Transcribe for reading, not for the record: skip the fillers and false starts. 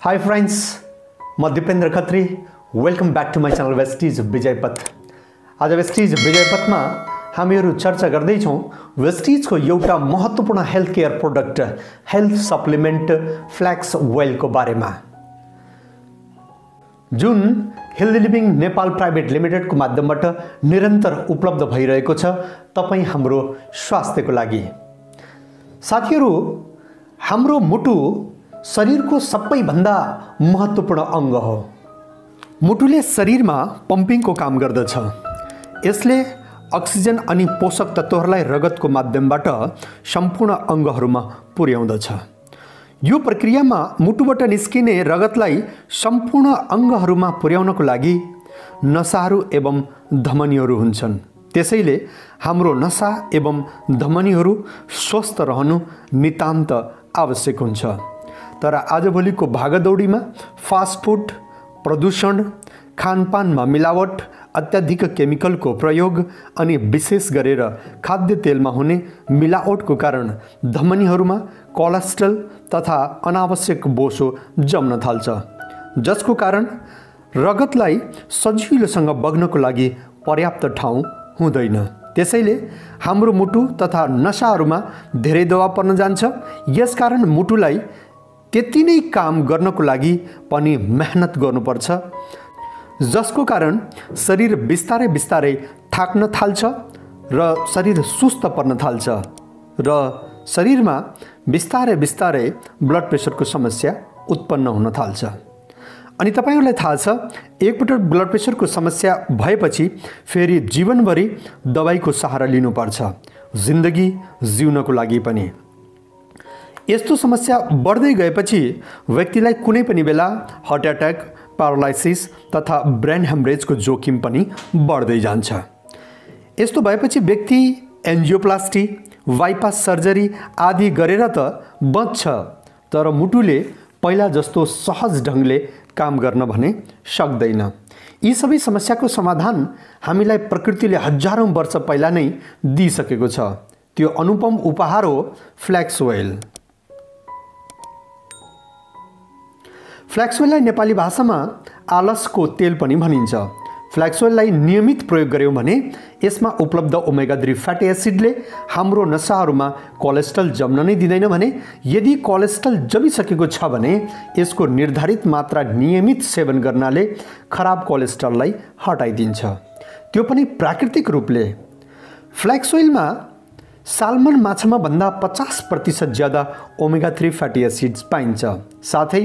High friends, म Dipendra Khatri. Welcome back to my channel Vestige Vijaypath. आज Vestige विजयपथमा हामीहरू चर्चा गर्दैछौँ वेस्टिजको एउटा महत्त्वपूर्ण health care product health supplement flax ओइलको बारेमा, जुन हेल्दी लिभिङ नेपाल प्राइभेट लिमिटेडको माध्यमबाट निरन्तर उपलब्ध भइरहेको छ तपाईँ हाम्रो स्वास्थ्यको लागि। साथीहरू, हाम्रो मुटु शरीरको सबैभन्दा महत्त्वपूर्ण अङ्ग हो। मुटुले शरीरमा पम्पिङको काम गर्दछ। यसले अक्सिजन अनि पोषक तत्त्वहरूलाई रगतको माध्यमबाट सम्पूर्ण अङ्गहरूमा पुर्याउँदछ। यो प्रक्रियामा मुटुबाट निस्किने रगतलाई सम्पूर्ण अङ्गहरूमा पुर्याउनको लागि नसाहरू एवं धमनीहरू हुन्छन्। त्यसैले हाम्रो नसा एवं धमनीहरू स्वस्थ रहनु नितान्त आवश्यक हुन्छ। तर आजभोलिको भागदौडीमा फास्ट फुड, प्रदूषण, खानपानमा मिलावट, अत्याधिक केमिकलको प्रयोग अनि विशेष गरेर खाद्य तेलमा हुने मिलावटको कारण धमनीहरूमा कोलेस्ट्रोल तथा अनावश्यक बोसो जम्न थाल्छ, जसको कारण रगतलाई सजिलोसँग बग्नको लागि पर्याप्त ठाउँ हुँदैन। त्यसैले हाम्रो मुटु तथा नसाहरूमा धेरै दबाव पर्न जान्छ। यसकारण मुटुलाई त्यति नै काम गर्नको लागि पनि मेहनत गर्नुपर्छ, जसको कारण शरीर बिस्तारै बिस्तारै थाक्न थाल्छ र शरीर सुस्त पर्न थाल्छ र शरीरमा बिस्तारै बिस्तारै ब्लड प्रेसरको समस्या उत्पन्न हुन थाल्छ। अनि तपाईहरूलाई थाहा छ, एकपटक ब्लड प्रेसरको समस्या भएपछि फेरि जीवनभरि दबाईको सहारा लिनुपर्छ, जिन्दगी जिउनको लागि पनि। यस्तो समस्या बढ्दै गएपछि व्यक्तिलाई कुनै पनि बेला हार्ट एट्याक, प्यारालाइसिस तथा ब्रेन हेमरेजको जोखिम पनि बढ्दै जान्छ। यस्तो भएपछि व्यक्ति एन्जियोप्लास्टी, बाइपास सर्जरी आदि गरेर त बच्छ, तर मुटुले पहिला जस्तो सहज ढङ्गले काम गर्न भने सक्दैन। यी सबै समस्याको समाधान हामीलाई प्रकृतिले हजारौँ वर्ष पहिला नै दिइसकेको छ। त्यो अनुपम उपहार हो फ्ल्याक्स ओइल। फ्ल्याक्स ओइललाई नेपाली भाषामा आलसको तेल पनि भनिन्छ। फ्ल्याक्स ओइललाई नियमित प्रयोग गर्यौँ भने यसमा उपलब्ध ओमेगा 3 फ्याटी एसिडले हाम्रो नसाहरूमा कोलेस्ट्रोल जम्न नै दिँदैन भने यदि कोलेस्ट्रोल जमिसकेको छ भने यसको निर्धारित मात्रा नियमित सेवन गर्नाले खराब कोलेस्ट्रोललाई हटाइदिन्छ, त्यो पनि प्राकृतिक रूपले। फ्ल्याक्स ओइलमा साल्मन माछामा भन्दा 50% ज्यादा ओमेगा 3 फ्याटी एसिड्स पाइन्छ। साथै